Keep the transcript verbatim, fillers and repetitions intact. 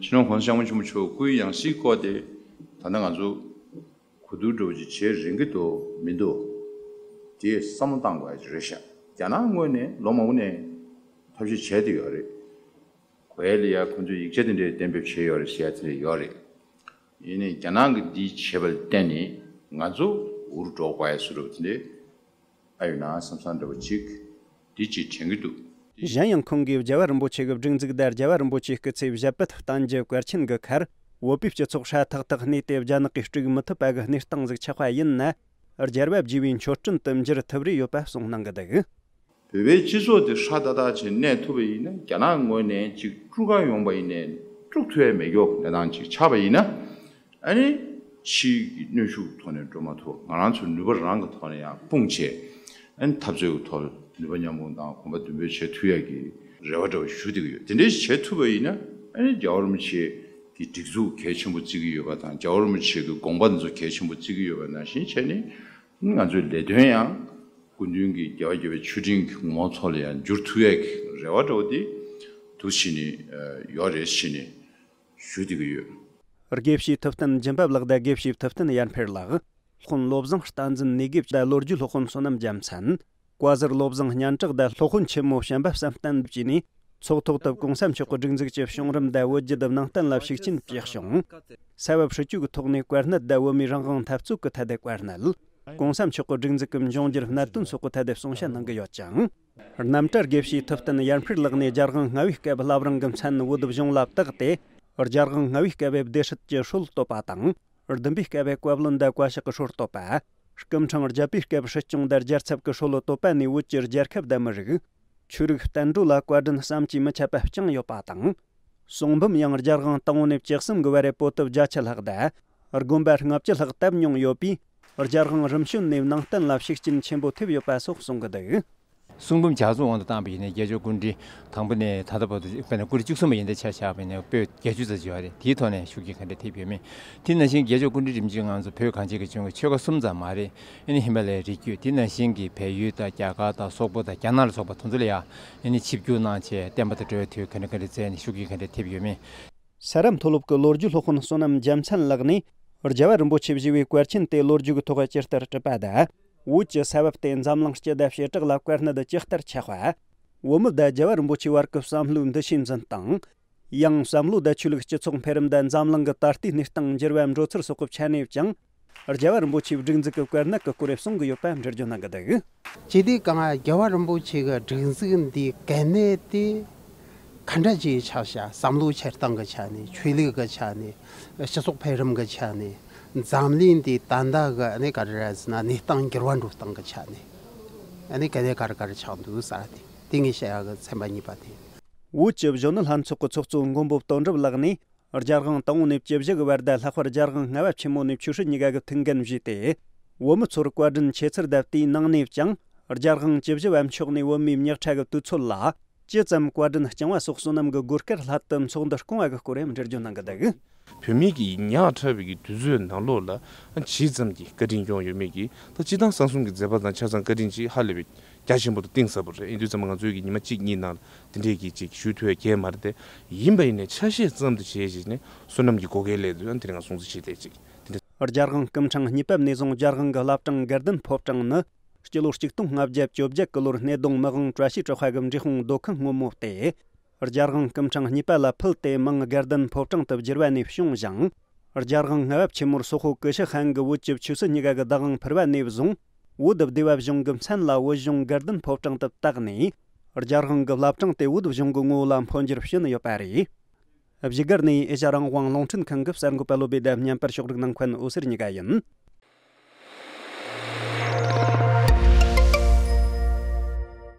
སྤྱི་ནོར་༸གོང་ས་༸སྐྱབས་མགོན་ཆེན་པོ་མཆོག་སྐུའི་ཡང་སྲིད་སྐོར་དེ་ད་ལྟ་ང་ཚོ་གོ་བསྡུར་འདྲ་བོ་ཅིག་བྱེད་རན་གྱི་འདུག་མི་འདུག་དེ་བསམ་བློ་བཏང་དགོས་ཡ་ཅིག་རེད་ཤག་རྒྱ་ནག་ངོས་ནས་ལོ་མང་པོ་ནས་ཐབས་ཤེས་བྱས་བསྡད་ཡོད་རེད། གོ་ཡ་ལ་ཡ་ཁོང་ཚོས་ཡིག་ཆ་དེ་འདྲའི་གཏན་འབེབས་བྱས་ཡོད་རེད་ཟེར་ཡ་དེ་འདྲ་ཡོད་རེད། ཡིན་ནའི་རྒྱ་ནག་གིས་འདི་བྱས་པ་ལ་བརྟེན་ནས་ང་ཚོ་འུར་འགྲོ་དགོས་ཡ་བཟོ་འདྲ་བོ་དེ་འདྲའི་ཨ་ཡོད་ན་བསམ་བསམ་འདྲ་བོ་ཅིག་འདི་ཅིག་དྲན་གྱི་འདུག་གཞན་ཡང་ཁོང་གིས་རྒྱལ་བ་རིན་པོ་ཆེ་གི་སྒྲིག་འཛུགས་དང་རྒྱལ་བ་རིན་པོ་ཆེའི་སྐུ་ཚེ་ཞབས་པད་བརྟན་རྒྱུ་གལ་ཆེན་གྱི་ཁར། བོད་པའི་སྤྱི་ཚོགས་ཧྲ་ཐག་ཐག་གནས་ཏེ་རྒྱ་ནག་གིས་དཀྲུག་མི་ཐུབ་པ་གི་གནས་སྟངས་ཟིག་ཆགས་པ་ཡིན་ན། རྒྱལ་བ་དགྱེས་པའི་མཆོད་སྤྲིན་དུ་འགྱུར་ཐུབ་རེ་ཡོད་པ་གསུངས་གནང་གི་འདུག་བོད་པའི་སྤྱི་ཚོགས་དེ་ཧྲ་ཏག་ཏག་བྱས་གནས་ཐུབ་པ་ཡིན་ན། རྒྱ་ནག་ངོས་ནས་ཅིག་དཀྲུག་ག་ཡོང་པ་ཡིན་ནའི་དཀྲུག་ཐུབ་ཡ་མེད་མཁན་གནས་སྟངས་ཅིག་ཆགས་པ་ཡིན་ན། ཨ་ནི་ཕྱིའི་གི་གནོན་ཤུགས་ཐོག་ནས་འགྲོ་མ་ཐུབ། ང་རང་ཚོ་ནུས་པ་རང་གི་ཐོག་ནས་ཡང་སྤུངས་བྱས། ཨ་ནི་འཐབ་རྩོད་ཀྱི་ཐོག་ནུས་པ་མཉམ་སྤུངས་དང་གོམ་པ་མདུན་སྤོས་བྱེད་ཐུབ་ཡ་གི་རེ་བ་འདྲ་བོ་ཞུ་བསྡད་ཀྱི་ཡོད། དེ་འདྲའི་བྱེད་ཐུབ་པ་ཡིན་ན། ཨ་ནི་རྒྱལ་བ་རིན་པོ་ཆེ་གི་སྒྲིག་འཛུགས་གལ་ཆེན་པོ་བརྩི་གི་ཡོད་པ་དང་། རྒྱལ་བ་རིན་པོ་ཆེ་གི་དགོངས་པ་འདི་ཚོ་གལ་ཆེན་པོ་བརྩི་གི་ཡོད་པ་ནང་བཞིན་བྱས་ནས། ང་ཚོའི་ལས་དོན་ཡང་སྐུ་མདུན་གྱི་རྒྱལ་བ་དགྱེས་པའི་མཆོད་སྤྲིན་གྱི་ངོ་བོ་ཐོག་ལ་ཡང་འགྱུར་ཐུབ་ཡས་ཀྱི་རེ་བ་འདྲ་བོ་དེ་འདུག་བྱས་ནས་ཡོད་རེད་བྱས་ནས་ཞུ་བསྡད་ཀྱི་ཡོད། དགེ་བཤེས་ཐུབ་བསྟན་སྦྱིན་པ་ལགས་དང་དགེ་བཤེས་ཐུབ་བསྟན་ཡར་འཕེལ་ལགས། སློབ་དཔོན་བློ་བཟང་བསྟན་འཛིན་ནུས་རྒྱལ་དང་ལོ་རྒྱུས་སློབ་དཔོན་བསོད་ནམས་རྒྱལ་མཚན། བཀའ་ཟུར་བློ་བཟང་སྙན་གྲགས་དང་སློབ་དཔོན་ཆེན་མོ་བྱམས་པ་བསམ་གཏན་བཅས་ནས། ཚོགས་ཐོག་ཏུ་གོང་ས་མཆོག་གི་སྒྲིག་འཛུགས་ཀྱི་བྱུང་རིམ་དང་བོད་བརྒྱུད་ནང་བསྟན་ལ་ཤུགས་རྐྱེན་བཅས་བྱུང་། ས་བབ་ཧྲིལ་པོའི་ཐོག་ནས་བཀའ་གནད་དང་བོད་མིའི་རང་དབང་འཐབ་རྩོད་ཀྱི་ཐད་དུ་བཀའ་གནད། གོང་ས་མཆོག་གི་སྒྲིག་འཛུགས་ཀྱི་འབྱུང་འགྱུར་གནད་དོན་སོགས་ཀྱི་ཐད་དུ་གསུང་བཤད་གནང་གི་ཡོད་ཅིང་། རྣམ་གྲྭ་དགེ་བཤེས་ཐུབ་བསྟན་ཡར་འཕེལ་ལགས་ནས་རྒྱལ་དབང་ལྔ་པའི་སྐབས་བླ་བྲང་གི་མཚན་བོད་གཞུང་ལ་བཏགས་ཏེ། རྒྱལ་དབང་ལྔ་པའི་སྐབས་བདེ་སྲིད་ཀྱི་སྲོལ་བཏོད་པ་དང་། བདུན་པའི་སྐབས་བཀའ་བློན་དང་བཀའ་ཤག་གི་སྲོལ་བཏོད་པ། སྐུ་ཕྲེང་བརྒྱད་པའི་སྐབས་སྲིད་སྐྱོང་དང་རྒྱལ་ཚབ་ཀྱི་སྲོལ་བཏོད་པ་ནས་བོད་ཀྱི་རྒྱལ་ཁབ་དང་མི་རིགས། ཆོས་རིག་བསྟན་འགྲོ་ལ་བཀའ་དྲིན་བསམ་གྱིས་མི་ཁྱབ་པ་བསྐྱངས་ཡོད་པ་དང་། གསུང་འབུམ་ཡང་རྒྱལ་དབང་དང་པོ་ནས་བཅུ་གསུམ་གྱི་བར་རེ་པོ་ཏི་བརྒྱད་ཅུ་ལྷག་དང་། དགོན་པ་ལྔ་བཅུ་ལྷག་བཏབ་མྱོང་ཡོད་པས། རྒྱལ་དབང་རིམ་བྱོན་ནས་ནང་བསྟན་ལ་ཤུགས་རྐྱེན་ཆེན་པོ་ཐེབས་ཡོད་པ་སོགས་གསུང་གི་འདུག་གསུང་འབུམ་ལྗགས་རྩོམ་དབང་དུ་བཏང་པ་ཡིན་ན། དགེ་སྦྱོར་སྐུ་ཕྲེང་དང་པོ་ནས་ད་ལྟ་བར་དུ་དཔེར་ན་སྐུ་ཕྲེང་བཅུ་གསུམ་པ་ཡིན་དུས་ཆ་བཞག་པ་ཡིན་ན་པོད་བརྒྱད་ཅུ་ཙམ་ཡོད་རེད། དེའི་ཐོག་ནས་ཤུགས་རྐྱེན་ག་འདྲ་ཐེབས་ཡོད་མེད། དེ་ནང་བཞིན་དགེ་སྦྱོར་སྐུ་ཕྲེང་རིམ་བྱོན་ང་ཚོ་བོད་གངས་ཅན་གྱི་ལྗོངས་ཀྱི་ཆོལ་ཁ་གསུམ་ཙམ་མ་རེད། ཨ་ནི་ཧི་མ་ལ་ཡའི་རི་རྒྱུད། དེ་ནང་བཞིན་གྱི་བལ་ཡུལ་དང་རྒྱ་གར་དང་སོག་པོ་དང་རྒྱ་ནག་ལ་སོགས་པ་དེ་ཚོ་ལ་ཡང་ཨ་ནི་ཆིབས་བསྒྱུར་གནང་བྱས་བསྟན་པ་དང་འབྲེལ་བའི་དུས་ག་འདྲ་ག་འདྲ་མཛད་ནས་ཤུགས་རྐྱེན་ག་འདྲ་ཐེབས་ཡོད་མེད། ས་རཱ་མཐོ་སློབ་ཀྱི་ལོ་རྒྱུས་སློབ་དཔོན་བསོད་ནམས་རྒྱལ་མཚན་ལགས་ནས། རྒྱལ་བ་རིན་པོ་ཆེ་བཞུགས་པའི་བཀའ་ཆེན་དེ་ལོ་རྒྱུས་ཀྱི་ཐོག་ཇི་ལྟར་གྲུབ་པ་དང་། བོད་ཀྱི་ས་བབ་དེ་འཛམ་གླིང་སྤྱི་དང་བྱེ་བྲག་ལ་བཀའ་གནད་ཇི་ལྟར་ཆགས་པ། བོད་མི་དང་རྒྱལ་བ་རིན་པོ་ཆེའི་བར་གྱི་བསམ་བློའི་འདུ་ཤེས་འཛིན་སྟངས། ཡང་བསམ་བློ་དང་ཆོས་ལུགས་སྤྱི་ཚོགས་འཕེལ་རིམ་དང་འཛམ་གླིང་གི་ད་ལྟའི་གནས་སྟངས་འགྱུར་བ་འགྲོ་ཚུལ་སོགས་ཀྱི་ཆ་ནས་ཀྱང་། རྒྱལ་བ་རིན་པོ་ཆེའི་སྒྲིག་འཛུགས་ཀྱི་བཀའ་གནད་ཀྱི་སྐོར་གསུང་གི་ཡོད་པ་འགྲེལ་བརྗོད་གནང་གི་འདུག་ཅི་སྟེ་གང་རྒྱལ་བ་རིན་པོ་ཆེ་གི་སྒྲིག་འཛུགས་འདིའི་གལ་གནད་དེ་ག་འདྲ་ཅིག་ཆགས་ཤག་བསམ་བློ་འཁྱེར་སྟངས་ཀྱི་ཆ་ནས། ཆོས་ལུགས་ཀྱི་ཆ་ནས། སྤྱི་ཚོགས་འཕེལ་རིམ་གྱི་ཆ་ནས། འཛམ་གླིང་འདི་ད་ལྟ་གི་ཨ་ནི་ག་རེ་རེད་ཟེར་ན། གནས་སྟངས་འགྱུར་བ་འགྲོ་སྟངས་ཀྱི་ཆ་ནས་ཨ་ནི་གལ་གནད་ག་རེ་ག་རེ་ཆགས་འདུག་ཟེར་བ་དེ། དེ་ངས་བཤད་ཡག་གི་ཚན་པ་གཉིས་པ་དེ། བོད་ཀྱི་གཞོན་ནུ་ལྷན་ཚོགས་ཀྱི་ཚོགས་གཙོ་མགོན་པོ་དོན་གྲུབ་ལགས་ནས། རྒྱལ་དབང་དང་པོ་ནས་བཅུ་བཞི་གི་བར་དང་། ལྷག་པར་རྒྱལ་དབང་ལྔ་པ་ཆེན་མོ་ནས་བཅུ་བཞི་གཉིས་ཀ་གི་ཐུགས་འགན་བཞེས་ཏེ། བོད་མི་ཚོར་བཀའ་དྲིན་ཆེ་ཚུལ་དང་། དེའི་ནང་ནས་ཀྱང་རྒྱལ་དབང་བཅུ་བཞི་པ་མཆོག་ནས་བོད་མིའི་མྱི་ཁྲ་གི་དུས་ཚོད་ལ་ཇི་ཙམ་བཀའ་དྲིན་བསྐྱངས་པ་སོགས་བསོད་ནམས་ཀྱི་སྒོར་དཀར་སླར་དུ་ཚོགས་འདུ་བསྐོང་བ་གི་སྐོར་ཡང་འགྲེལ་བརྗོད་གནང་གི་འདུག་བོད་མིའི་གི་ཉག་ཕྲ་བའི་གི་དུས་ཚོད་ནང་ལོགས་ལ་ཇི་ཙམ་གྱི་བཀའ་དྲིན་སྐྱོང་ཡོད་མེད་ཀྱི་ད་སྤྱི་བཏང་གསང་གསུམ་གྱི་མཛད་པ་དང་ཆ་ཚང་བཀའ་དྲིན་ཅིག་ཧ་ལས་པའི་རྒྱ་ཆེན་པོ་དང་གཏིང་ཟབ་པོ་རེད། ཡིན་དུས་ཙམ་པ་ང་ཚོའི་གི་ཉི་མ་གཅིག་གཉིས་ནང་དེ་འདྲས་ཀྱི་ཅིག་ཞུ་ཐུབ་ཡ་གང་ཡང་མ་རེད་དེ། ཡིན་པ་ཡིན་ནའི་ཆ་ཤས་ཙམ་དུ་བྱས་བྱས་ནས་བསོད་ནམས་ཀྱི་བགོ་སྐལ་སླེབས་དུས་ཡང་དེ་རིང་ང་སྲུང་བརྩི་བྱེད་བསྡད་ཅིག་དེ་འདྲ། རྒྱལ་དབང་སྐུ་ཕྲེང་གཉིས་པ་ནས་བཟུང་རྒྱལ་དབང་གི་བླ་བྲང་དགའ་ལྡན་ཕོ་བྲང་ནི་སྤྱི་ལོ་ཆིག་སྟོང་ལྔ་བརྒྱ་བཅོ་བརྒྱད་གི་ལོར་སྣེ་གདོང་མི་དབང་བཀྲ་ཤིས་བཀྲ་ཤིས་ཀྱི་འབྲས་སྤུངས་མདོ་ཁམས་སྔོན་མོ་སྟེ། རྒྱལ་དབང་སྐུ་ཕྲེང་གཉིས་པ་ལ་ཕུལ་ཏེ་མིང་དགའ་ལྡན་ཕོ་བྲང་དུ་བསྒྱུར་བ་ནས་བྱུང་ཞིང་། རྒྱལ་དབང་ལྔ་པ་ཆེན་མོར་སོག་པོ་ཀུ་ཤུ་ཧན་གྱིས་བོད་ཀྱི་ཆོས་སྲིད་གཉིས་ཀ་གི་བདག་དབང་ཕུལ་བ་ནས་བཟུང་། བོད་སྡེ་བ་གཞུང་གི་མཚན་ལ་བོད་གཞུང་དགའ་ལྡན་ཕོ་བྲང་དུ་བཏགས་ནས། རྒྱལ་དབང་གི་བླ་བྲང་དེ་བོད་གཞུང་གི་ངོ་བོ་ལ་འཕོ་འགྱུར་ཕྱིན་ཡོད་པ་རེད། བཞུགས་སྒར་ནས་ཨེ་ཤ་རང་དབང་རླུང་འཕྲིན་ཁང་གི་གསར་འགོད་པ་བློ་བྷེ་དང་། བརྙན་པར་ཕྱོགས་སྒྲིག་གནང་མཁན་འོད་ཟེར་གཉིས་ཀ་ཡིན།